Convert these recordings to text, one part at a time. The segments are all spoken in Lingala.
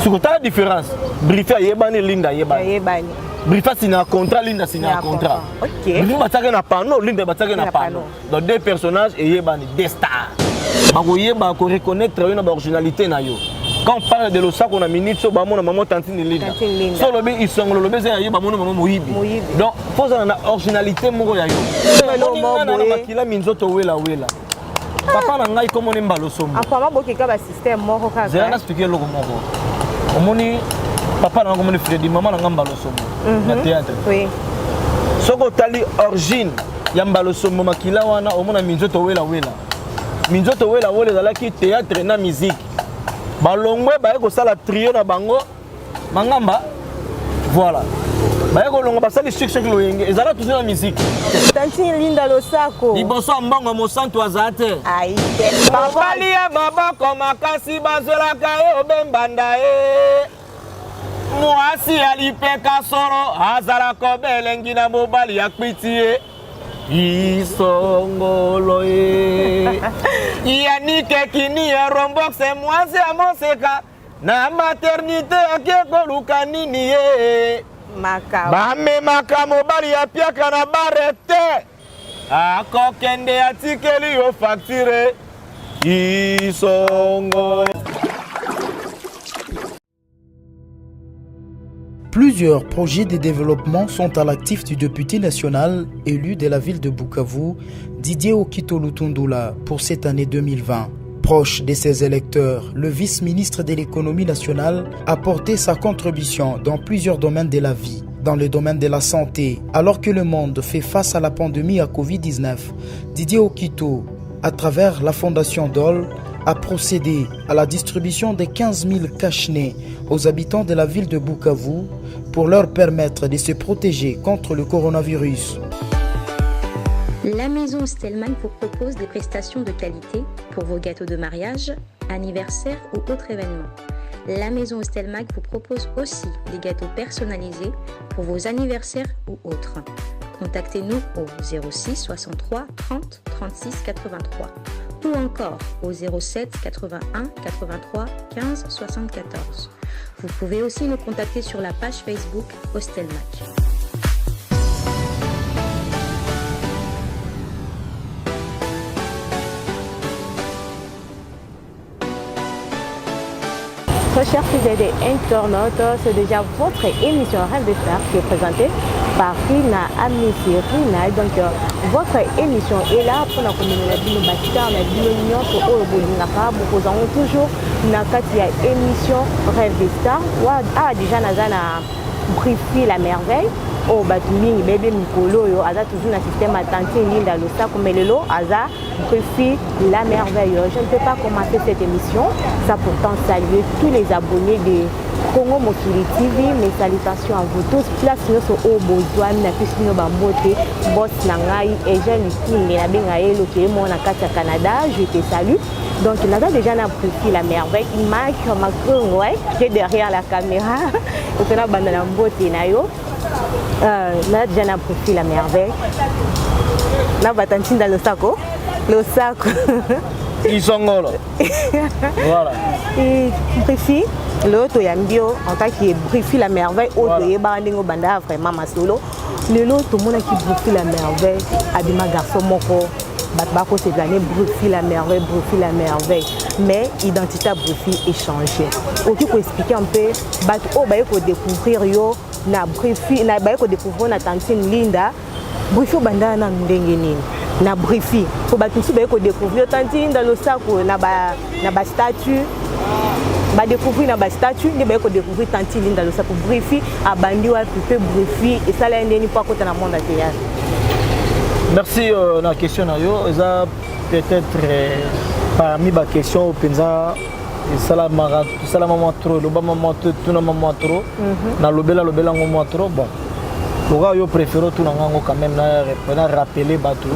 Siko tala différence. Brifi ayebani, Linda ayebani. Brifi asina contrat, Linda asina contrat. Brifi batiaki na panneau, Linda batiaki na panneau. Donc deux personnages eyebani, deux stars. Bakoyeba ko reconnaître yo na ba originalité na yo. Quand on parle de losako na minute so bamona mama tantine Linda. So olobi isongolo olobi eza ya yo bamona mama moyibi. Donc faut ozala na originalité moko ya yo. Na makila minzoto wela wela. Papa na ngai komoni mbalo sombo. Apparemment bokeka ba système moko kaka. Zela na expliquer eloko moko. Omoni papa na ngai komoni Freddy, mama na ngai mbalo sombo na théâtre. Oui. Soki otali origine ya mbalo sombo makila wana omona minzoto wela wela. Minzoto wela wela ezalaki théâtre na musique. Balongwe baye kosala trio na bango mangamba. Voilà. Baye kolonga basali succès loyenge ezala toujours na musique. Tantine Linda Losako. Liboso ya mbongo mosantu aza te. Aïe. Mobali ya maboko makasi bazwelaka ye obembanda ye. Mwasi ya lipeka solo azalaka obelengi na mobali ya kwiti ye. Isongolo ye. Yanike kini ya rombox mwasi ya moseka. Na maternité ake koluka nini ye. Bamemaka mobali ya piaka na bare te. Akokende atikeli yo facture. Isongo. Plusieurs projets de développement sont à l'actif du député national élu de la ville de Bukavu, Didier Okito Lutundula, pour cette année 2020. Proche de ses électeurs, le vice-ministre de l'économie nationale a porté sa contribution dans plusieurs domaines de la vie. Dans le domaine de la santé, alors que le monde fait face à la pandémie à Covid-19, Didier Okito, à travers la fondation Dole, a procédé à la distribution de 15 000 cache-nez aux habitants de la ville de Bukavu pour leur permettre de se protéger contre le coronavirus. La maison Stellman vous propose des prestations de qualité pour vos gâteaux de mariage, anniversaire ou autres événements. La maison Stelmag vous propose aussi des gâteaux personnalisés pour vos anniversaires ou autres. Contactez-nous au 06 63 30 36 83 ou encore au 07 81 83 15 74. Vous pouvez aussi nous contacter sur la page Facebook Hostelmac. Très chers fidèles internautes, c'est déjà votre émission Rêve de Star qui est présentée par Rina Amisi Rina. Donc, votre émission est là pour la communauté bino ba star na bino nyonso oyo bolingaka bokozango toujours na kati ya émission Rêve de Star. Awa déjà naza na Brifi la merveille oyo bato mingi bayebi mikolo oyo aza toujours na système ya tantine Linda Losako, mais lelo aza Brifi la merveille. Je ne peux pas commencer cette émission sans pourtant saluer tous les abonnés de Congo Mokili TV. Mes salutations à vous tous. Place nyonso oyo bozwami na pesi bino bambote. Boss na ngai Eugène Likunde na benga ye loke mo na kati ya Canada, je te salue. Donc naza déjà na Brifi la merveille, Mike Makongo, ouais, qui est derrière la caméra. Otona banda na mbote na yo. Naza déjà na Brifi la merveille. Na bata ntinda losako. Losako. Isongolo. Voilà. Et Brifi, lelo toyambi yo en tant que Brifi la merveille oyo toyebaka ndenge obanda vraiment masolo. Lelo tomonaki Brifi la merveille abima garçon moko bato bakosepela ne Brifi la merveille, Brifi la merveille, mais identité ya Brifi échange. Okoki koexpliquer un peu bato oyo baye kodécouvrir yo na Brifi, na baye kodécouvrir na tantine Linda, Brifi obandaka na ndenge nini na Brifi, po bato mosusu baye kodécouvrir tantine Linda Losako na ba statut, badécouvrir na ba statut nde baye kodécouvrir tantine Linda Losako. Brifi abandi wapi mpe Brifi esala ye ndeni mpo akota na monde ya théâtre? Merci na question na yo. Eza peut-être parmi ba question oyo mpenza esalamaka, esalama mwa trop, elobama mwa trop, etunama mwa trop, nalobela lobela yango mwa trop. Bon, lokola yo préféré otuna ngango quand même, na rappeler bato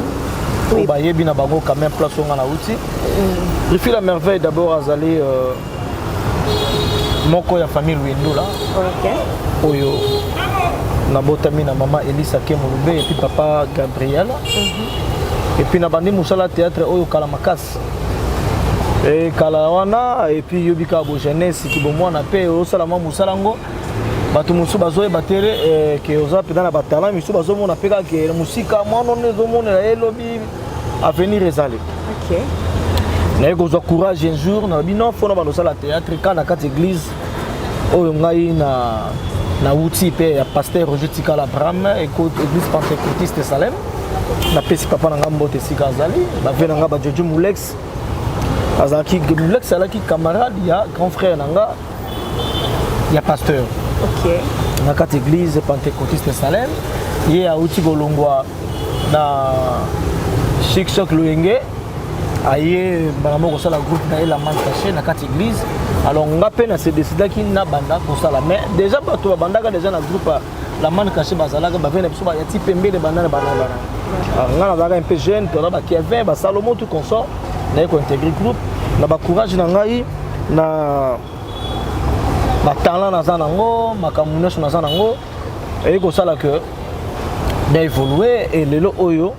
oyo bayebi na bango quand même place oyo nga nauti. Brifi la merveille d'abord azali moko ya famille Lwendula oyo nabotami na mama Elisa Kemolube et puis papa Gabriel. Et puis nabandi mosala théâtre oyo kala makasi. Kala wana, et puis yobi kaka bo jeunesse kibomwana mpe osala mwa mosala yango, bato mosusu bazoyeba te ke oza mpenza na batalent. Misusu bazomona mpe kaka ke mosika mwana ono ezomonela ye elobi avenir ezali. Naye kozwa courage un jour, nalobi non, fona bando osala théâtre ka na kati église oyo ngai na nauti mpe ya pasteur Roger Tikala Abraham, église pentecôtiste Salem. Napesi papa na ngai mbote esika azali, bave na ngai bajojo Mulex. Azalaki, Mulex azalaki camarade ya grand frère na nga ya pasteur na kati église pentecôtiste Salem. Ye auti kolongwa na Chic Choc Loyenge, aye mbala moko kosala groupe na ye La Manne Cachée na kati église. Alors nga mpe na se décidaki nabanda kosala, mais déjà bato babandaka déjà na groupe La Manne Cachée, bazalaka bave na biso bayati pembele banda na banda bana. Nga nazalaka un peu jeune, tona bakevin, basalomo, tout consort. Naye kointégrer groupe na bacourage na ngai, na batalent naza nango, makambo nyonso naza nango, eye kosala ke na évolue. E lelo oyo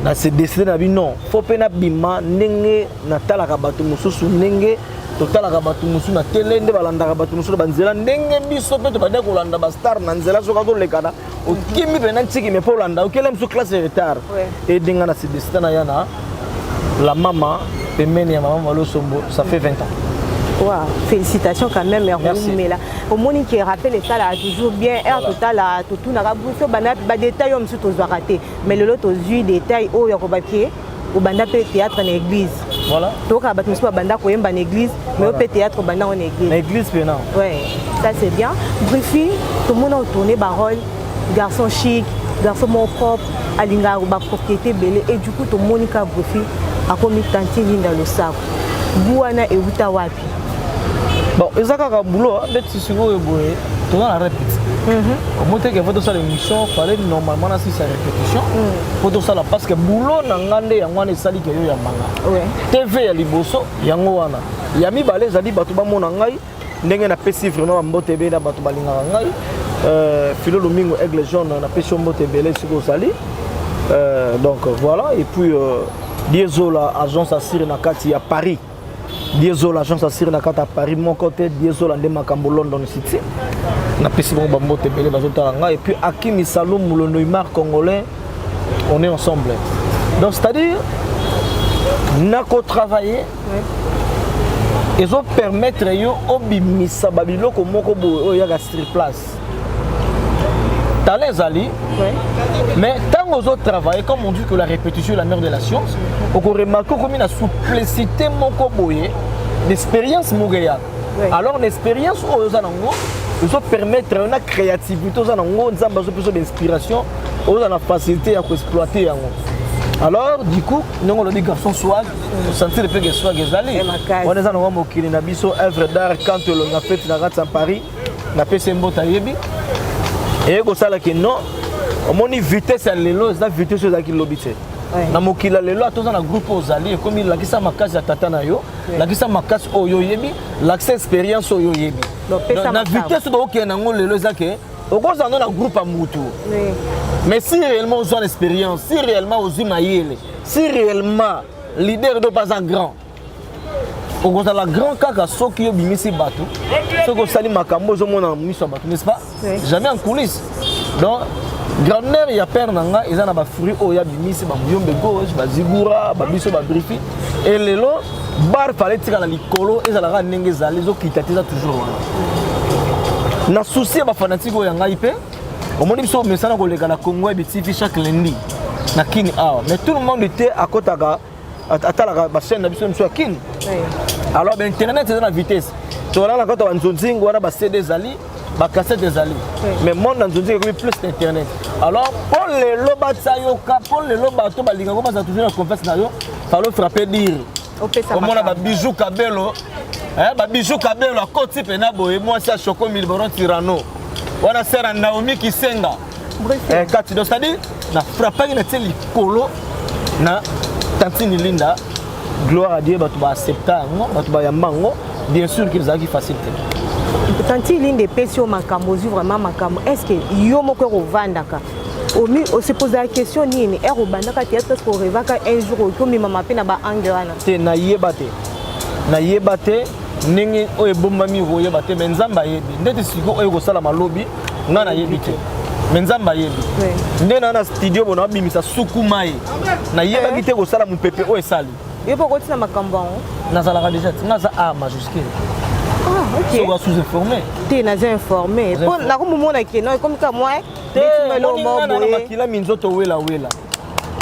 na se décide na bino, fo mpe nabima ndenge natalaka bato mosusu, ndenge totalaka bato mosusu na tele, nde balandaka bato mosusu na banzela, ndenge biso mpe tobandi kolanda bastar na nzela. Soki azolekana, okimi mpena ntiki me mpo olanda, okele mosusu classe ya retard. Edenga na se décide na ya na la mama pembeni ya mama Malosombo, ça fait 20 ans. Wow, félicitations quand même. Roumela, omoni ke rappel esalaka toujours bien air. Totala, totunaka biso banda badétail oyo mosusu tozwaka te, mais lelo tozwi détail oyo ya kobake obanda mpe théâtre na église. Voilà. Tokaka bato mosusu babanda koyemba na église, mais oyo mpe théâtre obanda ngo na église. Na église mpe na. Ouais, ça c'est bien. Brifi, tomona otourne barole garçon chic, garçon moko propre, alingaka bapropriété ebele, et du coup tomoni ka Brifi akomi tantine Linda Losako. Bu wana euta wapi? Bon, eza kaka boulot. Ndeti sikoyo boye toza na répète, omoni teke fo tosala émission, fallait normalement nasisa répétition mpo tosala, parce que boulot na nga nde yango wana. Esali ke yo yambanga TV ya liboso yango wana, ya mibale ezali bato bamona ngai ndenge napesi vraiment bambote ebele na bato balingaka ngai. Filo Lumingo, Aigle Jaune, napesi yo mbote ebele esika ozali. Donc voilà, et puis Diesola, agence asire na kati ya Paris. Diesola, agence asire na kati ya Paris moko te. Diesola nde makambo, London City, napesi bango bambote ebele bazotala ngai. Et puis Akimi Salum, le Neymar congolais, on est ensemble. Donc c'est à dire nakotravailler, ezopermettre yo obimisa babiloko moko boye oyo eyaka sur place. Talent ezali, mais ntango ozotravailler, comme on dit que la répétition est la mère de la science, okoremarquer okomi na souplicité moko boye, d'expérience moko eyaka. Alors na expérience oyo oza nango, ezopermettre yo na créativité oza nango, Nzambe azopesa bainspiration, oza na facilité ya koexploiter yango. Alors du coup, ndenge olobi garçon swag, osentir mpe ke swag ezali wana, eza nango mokili na biso, œuvre d'art. Quand elonga fete na kati ya Paris, napesi mbote, ayebi eye kosalaki. Non, omoni vitesse ya lelo eza vitesse oyo ezalaki lobi te. Na mokili ya lelo, ata oza na groupe ozali, ekomi lakisa makasi ya tata na yo, lakisa makasi oyo oyebi, lakisa expérience oyo oyebi. Na vitesse oyo okende yango lelo, eza ke okozala no na groupe ya mutu, mais si réellement ozwa na expérience, si réellement ozwi mayele, si réellement leader do mpe aza grand, okozala grand kaka soki obimisi bato, soki osali makambo ozomona na miso ya bato, n'est-ce pas? Jamais en coulisse. Donc grandeur ya père na nga eza na bafruit oyo abimisi, bamuyombe gauche, bazigura, babiso, babrifi. E lelo bar fale etikala likolo, ezalaka ndenge ezali, ezokita te, eza toujours wana. Na souci ya bafanatike oyo ya ngai mpe omoni biso mesana koleka na Congo ya BTV chaque lundi na Kini awa, mais tout le monde te akotaka atalaka bachaîne na biso ya Kini. Alors bainternet eza na vitesse, tozala na kati ya banzonzingo wana, bacd ezali, bacassette ezali, mais monde na nzonzingo ekomi plus na internet. Alors mpo lelo batia yoka, mpo lelo bato balingako bazala toujours na confiance na yo, falo frapper dire. Omona babiju kabelo, babiju kabelo akoti mpena boye, mwasi ya Shoko Milboron Tirano wana, sera Naomi Kisenga kati. Donc c'est-à-dire na frappaki, na tie likolo na tantine Linda. Gloire à Dieu, bato baaccepta yango, bato bayamba yango. Bien sûr que ezalaki facile te. Tantine Linda epesi yo makambo, ozwi vraiment makambo. Est ce que yo moko ekovandaka ose posaka question nini ere obandaka théâtre? Est ce que orêvaka un jour oki omemama mpe na baangle wana? Te, nayeba te. Nayeba te ndenge oyo ebombami, koyeba te, mais Nzambe ayebi. Ndeti sikoyo oyo ekosalama lobi, ngai nayebi te, mais Nzambe ayebi. Nde na studio bona babimisa sukuma ye, nayebaki te kosala mopepe oyo esali. Yo mpo okotina makambo yango? Nazalaka déjà ti nga aza A majuscule. Ah, ok. Soki sous informé. Te, naza informé mpo nakomomona ke non, ekomi ka mwa. Te, na makila minzoto welawela,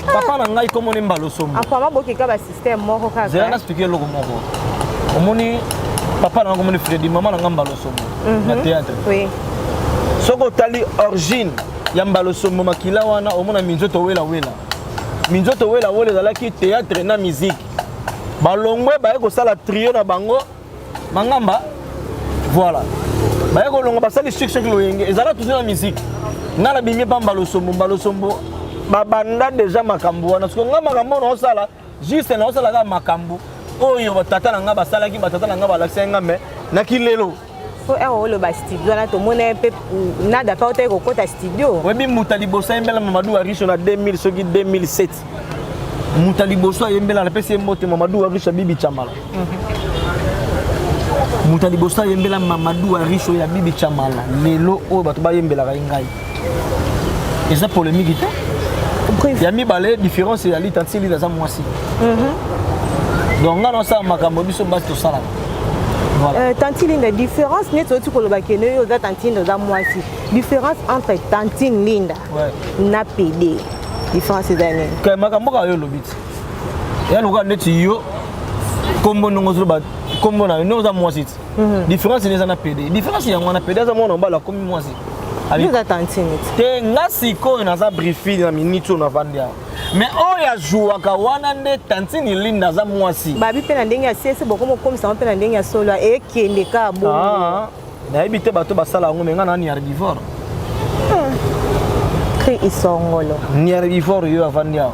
papa na ngai komoni mbalo sombo. Apparemment bokeka basystème moko kaka. Zela, nasplike eloko moko. Omoni, papa na ngai komoni Fredi, mama na ngai mbalo sombo na théâtre. Soki otali origine ya mbalo sombo, makila wana, omona minzoto welawela. Minzoto welawela ezalaki théâtre na musique. Balongwe, baye kosala trio na bango mangamba. Voilà, baye kolonga, basali succès. Loyenge ezala toujours na musique. Nga nabimi mpa mbalosombo. Mbalosombo babanda déjà makambo wana. Soki nga makambo oyo naosala, juste naosala kaka makambo oyo batata na nga basalaki, batata na nga balakisaki nga, mais naki lelo. Po ere oloba studio wana, tomona mpe nada mpe otaki kokɔta studio. Oyebi, moto ya liboso ayembela Mamadou Aricho na 2000 soki 2007, moto ya liboso ayembela, napesi ye mbote, Mamadou Aricho Bibi Chamala. Moto ya liboso ayembela Mamadou Aricho ya Bibi Chamala, lelo oyo bato bayembelaka ye, ngai. Eza polémique te. Ya mibale, différence ezali, tanti Lida aza mwasi, donc ngai naosala makambo biso basi tosalaka. Voilà. Tantine Linda, différence neti oti koloba kende oyo oza tantine Linda, oza mwasi, différence entre tantine Linda na PD, différence eza nini? Ke makambo kaka yo olobi ti ya lokola neti yo kombo ndongo ozoloba kombo na yo ndenge oza mwasi ti, différence nini eza na PD? Différence yango wana, PD aza mwana mobali, akomi mwasi. Yo oza tantine ti. Te, nga sikoyo naza brifi na minute oyo navandi awa, mais oyo azwaka wana nde tantine Linda aza mwasi. Babi mpe na ndenge ya siese, bokomi okomisa mpe na ndenge ya solo, ekende kaka bongo. Ah, nayebi te bato basala yango, mais nga na ni herbivore. Cri isongolo. Ni herbivore yo avandi awa,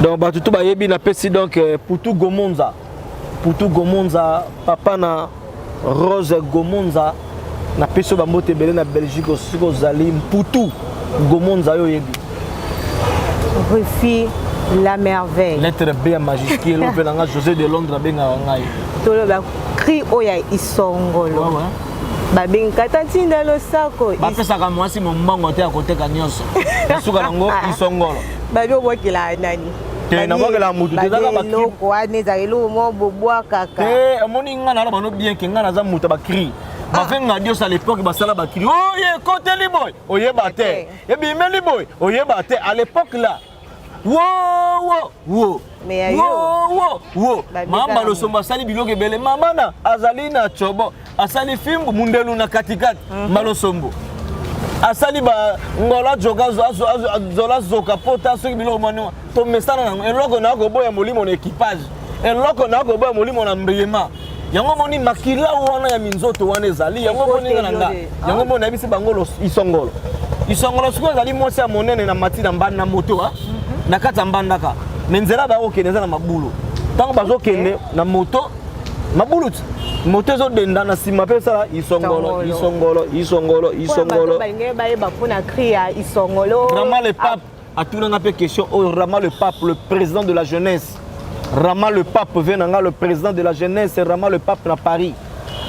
donc bato to bayebi. Napesi donc Putu Gomonza, Putu Gomonza, papa na Rose Gomonza, napesi yo bambote ebele na Belgique soki ozali. Mputu Gomonza, yo oyebi. Rufi la merveille. Lettre B ya majuscule mpe nanga José de Londres abengaka ngai. Toloba cri oyo ya isongolo. Ouais. Babengaka tantinda losako. Bapesaka mwasi mombongo te ya koteka nyonso, nasuka nango isongolo. Babi obwakela nani? Te, nabwakela mutu te, ezaka eloko wana ezala eloko moko bobwakaka. Te, omoni nga na bano bien ke nga naza moto ya bacri. Bavenga dios à l'époque basala bacri oye ekoteli boye, oyeba te, ebimeli boye, oyeba te. À l'époque là, wo wo wo wo wo wo, mama Losombo asali biloko ebele. Mama na azali na cobo, asali fimbu mundelu na katikati. Malosombo asali bangola joka zola zoka pota soki biloko moni tomesana nango. Eloko na koboya molimo na équipage, eloko na koboya molimo na mbriema yango. Moni makila wana ya minzoto wana ezali yango. Moninga na nga yango moni nayebisi bango isongolo. Isongolo sikoyo ezali mwasi ya monene na mati na mbanda moto na kati ya mbandaka, mais nzela bakokende eza na mabulu. Ntango bazokende na moto, mabulu ti moto ezodenda na nsima mpe esala isongolo, isongolo, isongolo, isongolo. Bayeba mpona cri ya isongolo. Rama le pape atunanga mpe question oyo. Rama le pape, le président de la jeunesse, Rama le pape ve na nga, le président de la jeunesse, Rama le pape na Paris,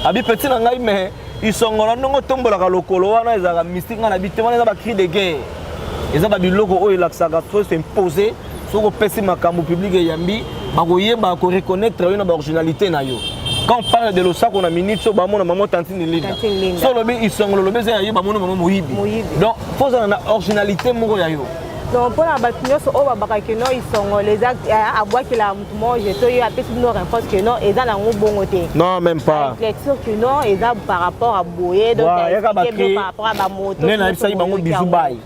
abi petit na ngai, mais isongolo ndongo otombolaka lokolo wana ezalaka mystique. Ngai na bi te, wana eza bacri de guerre, eza babiloko oyo elakisaka so s'impose. Soki opesi makambo public eyambi, bakoyeba koreconnaître yo na baoriginalité na yo. Quand on parle de losako na minute so bamona mama tantine Linda. So olobi isongolo, olobi eza ya yo, bamona mama moyibi. Donc faut ozala na originalité moko ya yo. Donc mpona bato nyonso oyo babaka ke non, isongolo eza abwakelaka motu moko, jeto ye apesi bino réponse ke non, eza nango bongo te. Non, même pas. Lecture ke non, eza par rapport à boye, donc par rapport à bamoto. Nde nayebisaki bango bizu bai,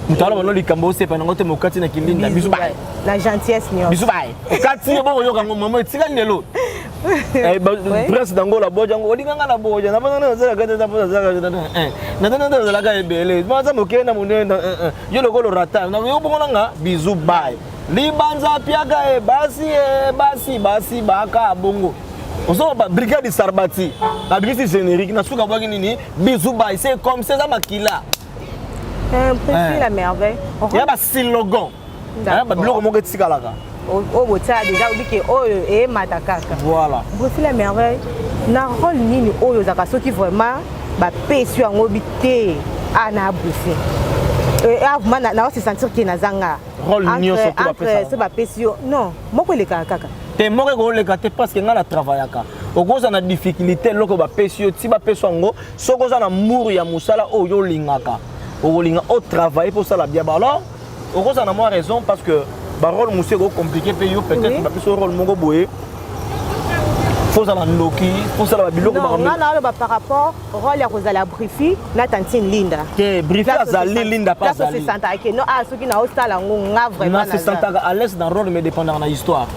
moto aloba no likambo osepa nango te, mokati na kilinda, bizu bai. Na gentillesse nyonso. Bizu bai, okati ye bongo, oyoka yango mama etikali lelo. Prince dangola boja yango olinganga na boja nazalaka ebele, aza moke na monene, yo lokolo rata yo bongo nanga bizu bai libanza piaka e basi e basi basi baka bongo. Ozoloba brigade Sarbati abimisi générique na suka bwaki nini, bizu bai. C'est comme ça, eza makila. Petit la merveille. Ya baslogan, babiloko moko etikalaka. Oyo botia déjà obike oyo eyemata kaka. Voilà. Brifi la merveille, na rôle nini oyo ozalaka soki vraiment bapesi yango bi te a na Brifi vraiment na se sentir ke nazanga rôle nyonso to bapesa so bapesi yo non moko elekaka kaka te, moko ekoleka te, parce que ngai na travaillaka, okoza na difficulté, eloko bapesi yo ti bapesi yango, soki oza na mur ya mosala oyo olingaka, okolinga otravaille mpo osala bien. Alors okozala na mwa raison, parce que barôle mosusu ekocompliquer mpe yo peut-être bapesi yo rôle moko boye, fozala ndoki, fosala babiloko. Nga naoloba par rapport rôle ya kozala Brifi na tantine Linda. Te, Brifi azali, Linda mpe azali. Sentaka ke no, ah, soki naosala yango nga vraiment. Nase sentaka à l'aise dans rôle, mais dépendaka na histoire.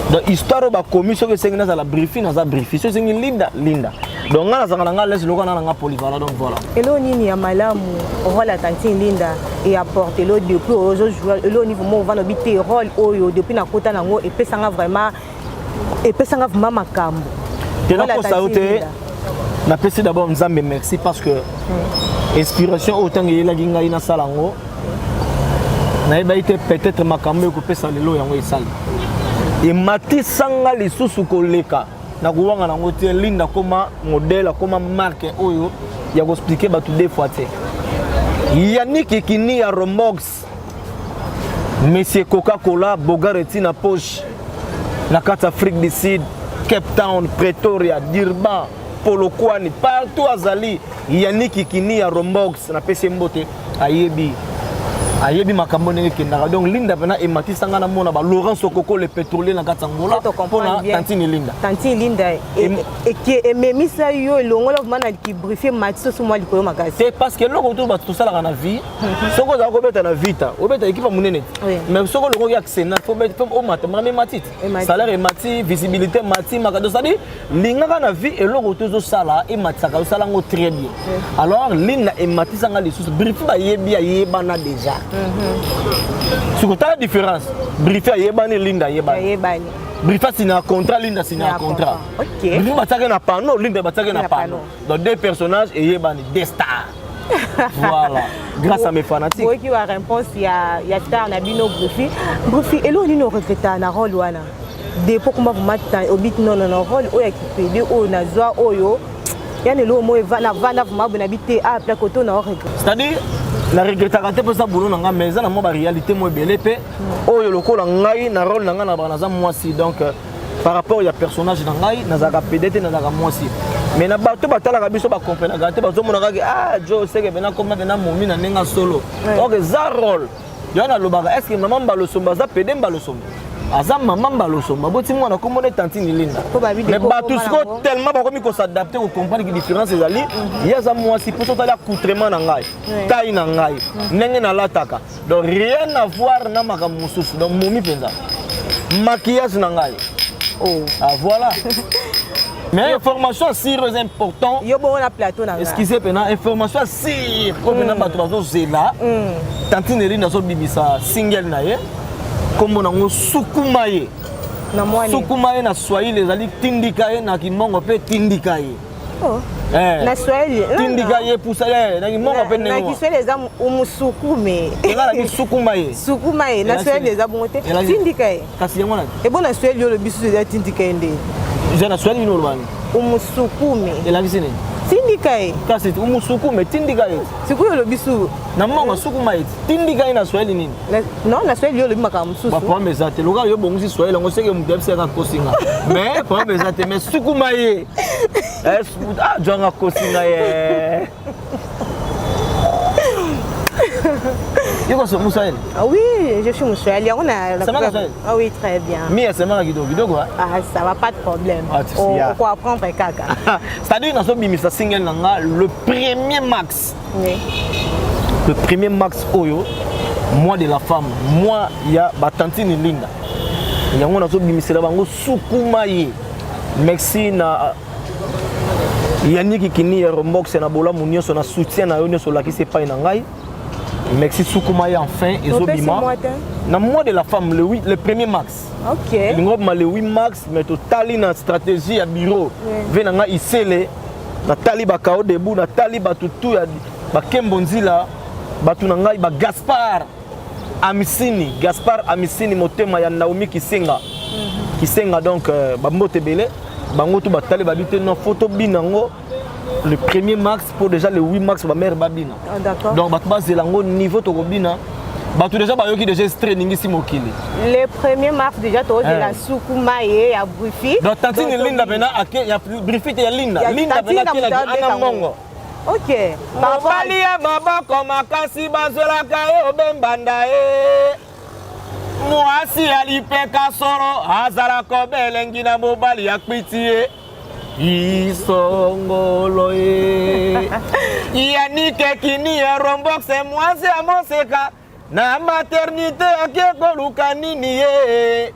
Donc histoire oyo bakomi, soki esengi nazala Brifi, naza Brifi, soki esengi Linda, Linda. Donc nga nazalaka na nga à l'aise lokola na nga polyvalent. Donc voilà. Eloko nini ya malamu rôle ya tantine Linda eapporte elo depuis ozojoue? Eloko nini vraiment ovanda obi te, rôle oyo depuis nakota nango epesanga vraiment makambo? Te, nakosa yo te, napesi d'abord Nzambe merci, parce que inspiration oyo ntango eyelaki ngai nasala yango, nayebaki te peut-être makambo ekopesa lelo yango esali ematisanga lisusu koleka. Na kowanga nango te, Linda akoma modèle, akoma marque oyo ya koexpliquer bato deux fois te. Yannick Kini ya Rombox, Monsieur Coca-Cola, Bogareti na poche, na kati Afrique du Sud, Cape Town, Pretoria, Durban, Polokwane, partout azali. Yannick Kini ya Rombox, napesi ye mbote, ayebi makambo ndenge ekendaka. Donc Linda mpena ematisanga, namona ba Laurence Okoko le pétrolier na kati ya Ngola mpona tantine Linda. Tantine Linda ememisa yo, elongola vraiment na kibrifi, ematisa oso mwa likolo makasi. Te, parce que eloko to bato tosalaka na vie, soki ozala kobeta na Vita, obeta équipe ya monene te, mais soki olongoki Arsenal, fo omata makambo, emati te, salaire emati, visibilité emati, makado. C'est-à-dire lingaka na vie eloko to ozosala ematisaka, osala yango très bien. Alors Linda ematisanga lisusu. Brifi bayebi, ayebana déjà. Soki otala différence, Brifi ayebani, Linda ayebani. Brifi asina contrat, Linda asina contrat. Brifi batiaki na panneau, Linda batiaki na panneau. Donc deux personnages eyebani, deux stars. Voilà, grâce à mes fanatiques. Oyoki wa réponse ya star na bino Brifi. Brifi, eloko nini oregreta na rôle wana depuis koma vraiment obiti nono na rôle oyo ya kipede oyo nazwa oyo yani eloko moko navanda vraiment boye nabi te, ah, plaque oto na oregret? C'est-à-dire na regretaka te mpo eza boulot na nga, mais eza na mwa baréalité mo ebele mpe oyo lokola ngai na rôle na ngai na naza mwasi. Donc par rapport ya personnage na ngai, nazalaka pédé te, nazalaka mwasi, mais na bato batalaka biso bakomprenaka te, bazomona kaka ah jo seke pena koma pena momi na ndenge solo. Donc eza rôle yo nalobaka. Est ce que mama Mbalosomba aza pédé? Mbalosomba aza mama Mbalosomba, boti mwana komona tantine Linda, mais bato sikoyo tellement bakomi kos'adapter, kocomprendre ke différence ezali. Ye aza mwasi mpo sotali accoutrement na ngai, taille na ngai, ndenge nalataka, donc rien à voir na makambo mosusu. Donc momi mpenza maquillage na ngai. Oh. Ah, voilà. Mais information sûre eza important. Yo bongo na plateau na nga. Excusez, mpena information sûre oyo mpena bato bazozela, tantine Linda azobimisa single na ye, nkombo nango Sukuma ye. Na mwani. Sukuma ye na Swahili ezali tindika ye, na Kimongo mpe tindika ye. Oh. Eh. Na Swahili. Tindika ye, pusa ye na Kimongo mpe. Na ndenge Kiswahili eza umusukume. Nga na sukuma ye. Sukuma ye na Swahili eza bongo te, tindika ye. Kasi yango na ebo na Swahili oyo biso eza tindika ye nde. Eza na Swahili nini olobani? Umusukume. Elakisi nini? Tindika ye. Kasi umusukume, tindika ye. Sikoyo olobi su. Na mongo sukuma ye, tindika ye na Swahili nini? Non, na Swahili olobi makambo mosusu. Baproblème eza te, lokola yo bongisi Swahili yango seke moto yebisaka kosinga, mais problème eza te, mais sukuma ye, ah, jwanga kosinga ye. Yuko Muswahili? Ah oui, je suis Muswahili. On a Ça va, Muswahili? Ah oui, très bien. Mi asemaka kidogo kidogo. Ah, ça va, pas de problème. Ah, tu sais, On peut apprendre kaka. C'est-à-dire nazobimisa single na nga le premier mars. Oui. Le premier mars oyo, mois de la femme, mois ya batantine Linda. Yango nazobimisela bango Sukuma ye. Merci na Yannick Kini ya Rombox na bolamu nyonso na soutien na yo nyonso olakisi epai na ngai. Merci. Sukuma ye enfin ezobima na mois de la femme, le 8, le premier mars. Elingi obima le 8 mars, mais totali na stratégie ya bureau ve na ngai isele, natali bakao debout, natali bato tu ya bakembo nzila, bato na ngai bagaspard. Amisini, Gaspard Amisini, motema ya Naomi Kisenga. Kisenga donc euh, bambote ebele bango to batali babi te non faut tobina yango le premier mars pour déjà le 8 mars bamare babina. Ah, donc bato bazela yango niveau tokobina, bato déjà bayoki déjà extrait eningisi mokili. Le premier mars déjà tozela eh. Sukuma ye ya Brifi. Donc tantine Linda pena ake ya Brifi te ya Linda, Linda pena akelaki ana mbongo. Ok. Mobali ya maboko makasi bazwelaka ye obembanda ye, mwasi ya lipeka solo azalaka obelengi na mobali ya kpiti ye isongolo ye yanike kini ya romboxe, mwasi ya moseka na maternité ake koluka nini ye.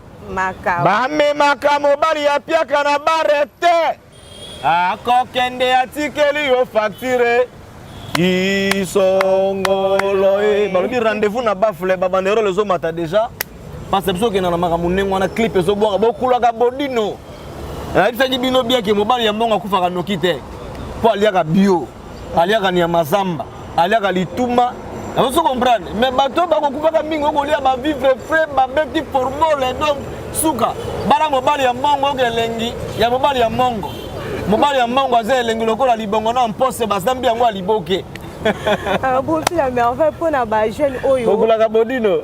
Bamemaka mobali ya piaka na bare te, akokende atikeli yo facture isongolo ye. Balobi rendez-vous na bafle, babanderole ezomata déjà parce que biso okenda na makambo ndenge wana, clip ezobwaka bokulaka bodino. Nayebisaki bino biake mobali ya mbongo akufaka noki te mpo aliaka bio, aliaka nyama zamba, aliaka lituma, ozo comprendre. Mais bato bakokufaka mingi okolia bavivre frais, babeti formole, donc suka bala mobali ya mbongo oke elengi ya mobali ya mbongo. Mobali ya mbongo aza elengi lokola libongo na mpose bazambi yango ya liboke. Bofi la merveille, mpona bajeune oyo okulaka bodino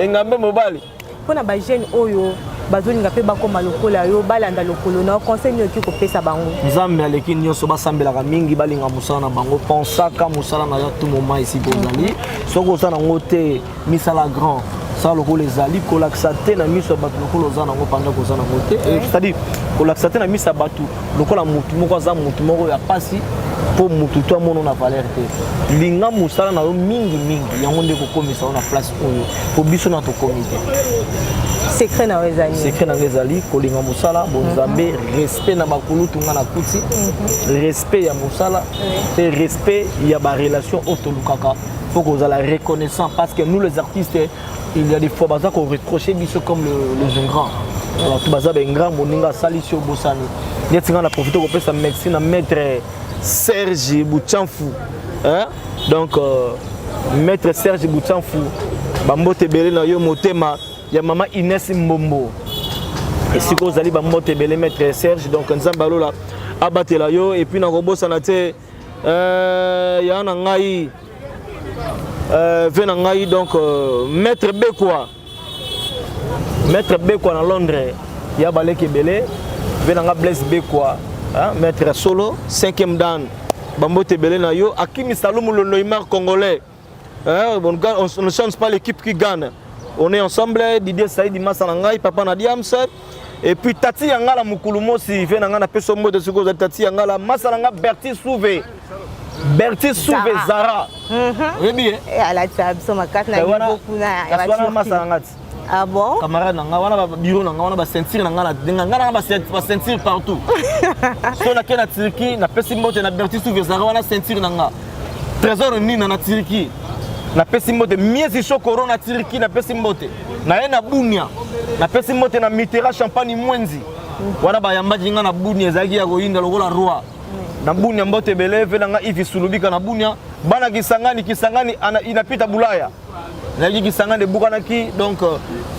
engambe mobali. Mpona bajeune oyo bazolinga mpe bakóma lokola yo, balanda lokolo na yo, conseil nini okoki kopesa bango? Nzambe aleki nyonso, basambelaka mingi, balinga mosala na bango, pensaka mosala na yo tout moment esika ozali. Soki oza nango te, misala grand, sala lokola ezali, kolakisa te na miso ya bato lokola oza nango pendant koza nango te, c'est-à-dire kolakisa te na miso ya bato lokola motu moko aza motu moko ya pasi, mpo motu to amono na valeur te. Linga mosala na yo mingi mingi, yango nde kokomisa yo na place oyo mpo biso na tokomi te. Secret na yo ezali? Secret na ngai ezali kolinga mosala bonzambe, respect na bakulutu nga na kuti, respect ya mosala mpe respect ya barelation oyo tolukaka mpo kozala reconnaissant, parce que nous les artistes, il y a des fois baza koreproche biso comme les ingrats. Bato baza baingrat, moninga asalisi yo, obosani. Neti nga na profite kopesa merci na maître Serge Bouchanfu, hein? Donc maître Serge Bouchanfu, bambote ebele na yo, motema ya mama Ines Mbombo esika ozali, bambote ebele maître Serge. Donc Nzambe alola abatela yo. Et puis nakobosana te ya na ngai ve na ngai, donc maître Bekwa, maître Bekwa na Londres, ya baleki ebele, ve na nga Blaise Bekwa, hein, maître solo 5e dan, bambote ebele na yo. Akimi Salumu le Neymar congolais, hein, on, on ne change pas l'équipe qui gagne, on est ensemble. Didier Saidi Massa na ngai, papa na Diams, et puis Tati Yangala mokulu mosi, ve na ngai napesa mbote soki ozali Tati Yangala Massa na nga, Berti Souve, Berti Souve Zara, oyebi ye. Alatisa biso makasi na niveau kuna ya. Kasi wana masa na nga ti. Ah bon? Camarade na nga wana, babiro na nga wana, baceinture na nga, nga na nga baceinture partout. So nake na Turquie, napesi mbote na Berti Souve Zara wana, ceinture na nga Trésor Nina na Turquie, napesi mbote Miezi Shokoro na Turquie, napesi mbote na ye na Bunia, napesi mbote na Mitera Champagne Mwenzi wana, bayambaki nga na Bunia, ezalaki ya koyinda lokola roi na Bunia. Mbote ebele ve na nga Ivi Sulubika na Bunia, bana Kisangani, Kisangani inapita Bulaya, ezalaki Kisangani ebukanaki. Donc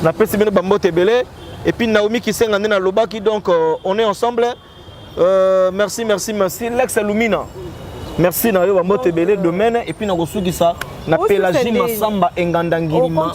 napesi bino bambote ebele. Et puis Naomi Kisenga nde nalobaki, donc on est ensemble. Merci, merci, merci Lex Lumina, merci na yo, bambote ebele domaine. Et puis nakosukisa na Pélagie Masamba Enganda Ngilima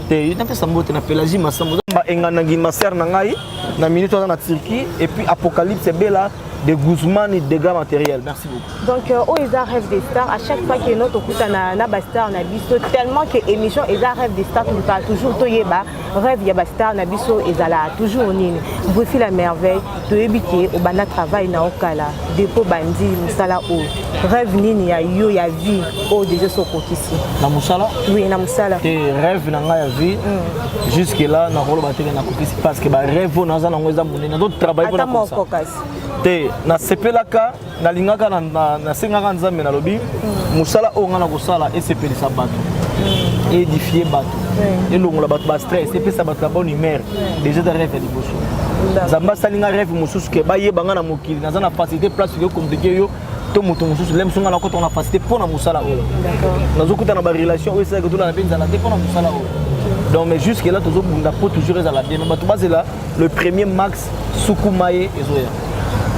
te, napesa mbote na Pélagie Masamba Enganda Ngilima, sœur na ngai na minute aza na Turquie. Et puis Apocalypse Bela de Guzman, dégâts matériels, merci beaucoup. Donc oyo eza Rêve des stars. À chaque fois que no tokutana na bastar na biso, tellement que émission eza Rêve des stars, tolukaka toujours toyeba rêve ya bastar na biso ezala toujours nini. Brifi la merveille, toyebi ke obanda travail na okala depuis bandi mosala oyo, rêve nini ya yo ya vie oyo déjà so okokisi? Na mosala? Oui, na mosala. Te, rêve na ngai ya vie, jusque là nakoloba teke nakokisi, parce que barêve oyo naza nango eza monene, nazotravaille. Ata moko kasi. Te, nasepelaka, nalingaka, nasengaka Nzambe, nalobi mosala oyo ngai nakosala esepelisa bato, édifie bato, elongola bato bastress, epesa bato la bonne humeur. Déjà eza rêve ya liboso. Nzambe asali nga rêve mosusu ke bayeba nga na mokili, naza na facilité place oyo compliqué yo to moto mosusu le mosu nga nakota na facilité mpo na mosala oyo, nazokuta na barelation oyo esalaki tolala mpe nzala te mpo na mosala oyo. Donc mais jusque là tozobunda po toujours ezala bien, mais bato bazela le premier max sukuma ye ezoya.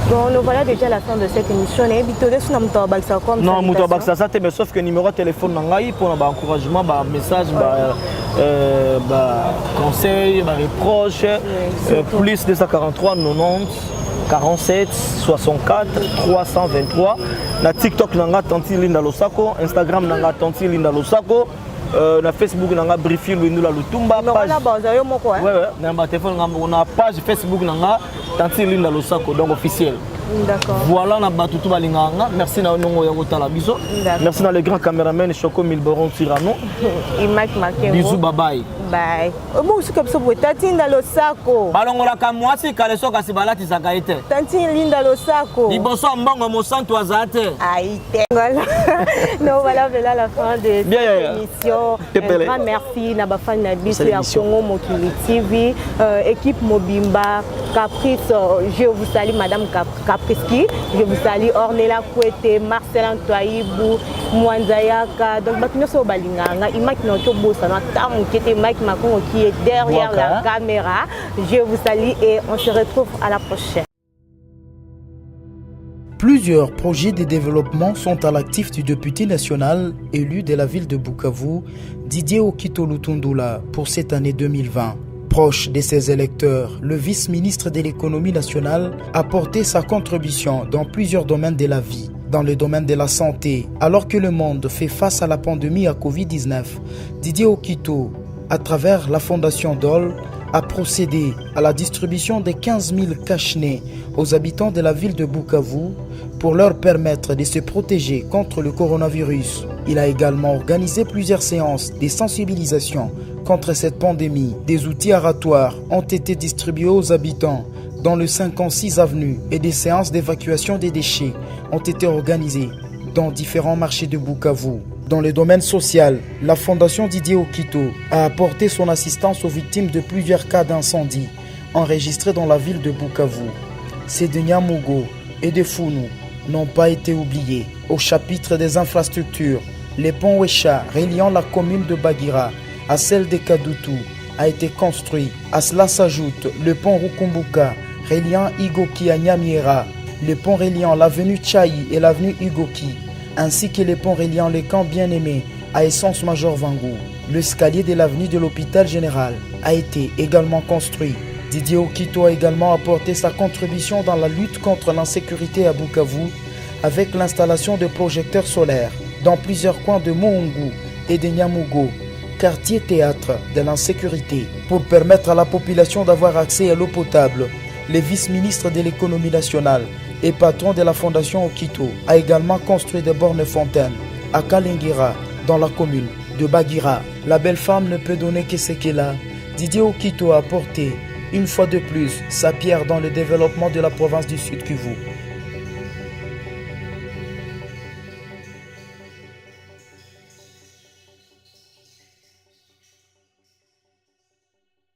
Bon, nous voilà déjà à la fin de cette émission. Nayebi te odesu na moto abakisa comme Non, moto abakisa aza te, mais sauf que numéro ya téléphone na ngai mpona baencouragement, bamessage, baconseil, bareproche, plus 243 90 47 64 323. Na TikTok na nga Tanti Linda Losako, Instagram na nga Tanti Linda Losako, na Facebook na nga Brifi Lwindula Lutumba. Page baza yo moko? Ouais, na ba téléphone nga moko, na page Facebook na nga Tanti Linda Losako, donc officiel. D'accord. Voilà, na bato tu balingaka nga, merci na nongo ya kotala biso. Merci na le grand caméraman Choco Milboron Tirano. Imak Makengo. Bisous, bye bye. Bye. Obosuka biso boye, Tatinda Losako. Balongolaka mwasi kaleso, kasi balatisaka ye te. Tanti Linda Losako. Liboso ya mbongo, mosantu aza te. Aïe te. Voilà. Nous voilà voilà la fin de cette Bien, bien. émission. Tepele. Un grand merci na bafani na biso C'est ya l'émission. Congo Mokili TV, équipe mobimba, Caprice, je vous salue Madame Capriski, je vous salue Ornella Kwete, Marcel Antoibou, Mwanzayaka, donc bato nyonso oyo balingaka nga, Imaki na tobosana ata moke te, Mike Makongo qui est derrière Waka. La caméra. Je vous salue et on se retrouve à la prochaine. Plusieurs projets de développement sont à l'actif du député national élu de la ville de Bukavu, Didier Okito Lutundula, pour cette année 2020. Proche de ses électeurs, le vice-ministre de l'économie nationale a porté sa contribution dans plusieurs domaines de la vie. Dans le domaine de la santé, alors que le monde fait face à la pandémie à Covid-19, Didier Okito, à travers la fondation DOL, a procédé à la distribution de 15 000 cache-nez aux habitants de la ville de Bukavu pour leur permettre de se protéger contre le coronavirus. Il a également organisé plusieurs séances de sensibilisation contre cette pandémie. Des outils aratoires ont été distribués aux habitants dans le 56 avenue et des séances d'évacuation des déchets ont été organisées dans différents marchés de Bukavu. Dans le domaine social, la Fondation Didier Okito a apporté son assistance aux victimes de plusieurs cas d'incendie enregistrés dans la ville de Bukavu. Ceux de Nyamugo et de Founou n'ont pas été oubliés. Au chapitre des infrastructures, le pont Wecha reliant la commune de Bagira à celle de Kadutu a été construit. À cela s'ajoute le pont Rukumbuka reliant Igoki à Nyamiera, le pont reliant l'avenue Tchaï et l'avenue Igoki, ainsi que les ponts reliant les camps bien-aimés à Essence Major Vangu. L'escalier de l'avenue de l'hôpital général a été également construit. Didier Okito a également apporté sa contribution dans la lutte contre l'insécurité à Bukavu avec l'installation de projecteurs solaires dans plusieurs coins de Muhungu et de Nyamugo, quartier théâtre de l'insécurité, pour permettre à la population d'avoir accès à l'eau potable. Le vice-ministre de l'économie nationale et patron de la fondation Okito a également construit des bornes fontaines à Kalingira, dans la commune de Bagira. La belle femme ne peut donner que ce qu'elle a. Didier Okito a apporté, une fois de plus, sa pierre dans le développement de la province du Sud Kivu.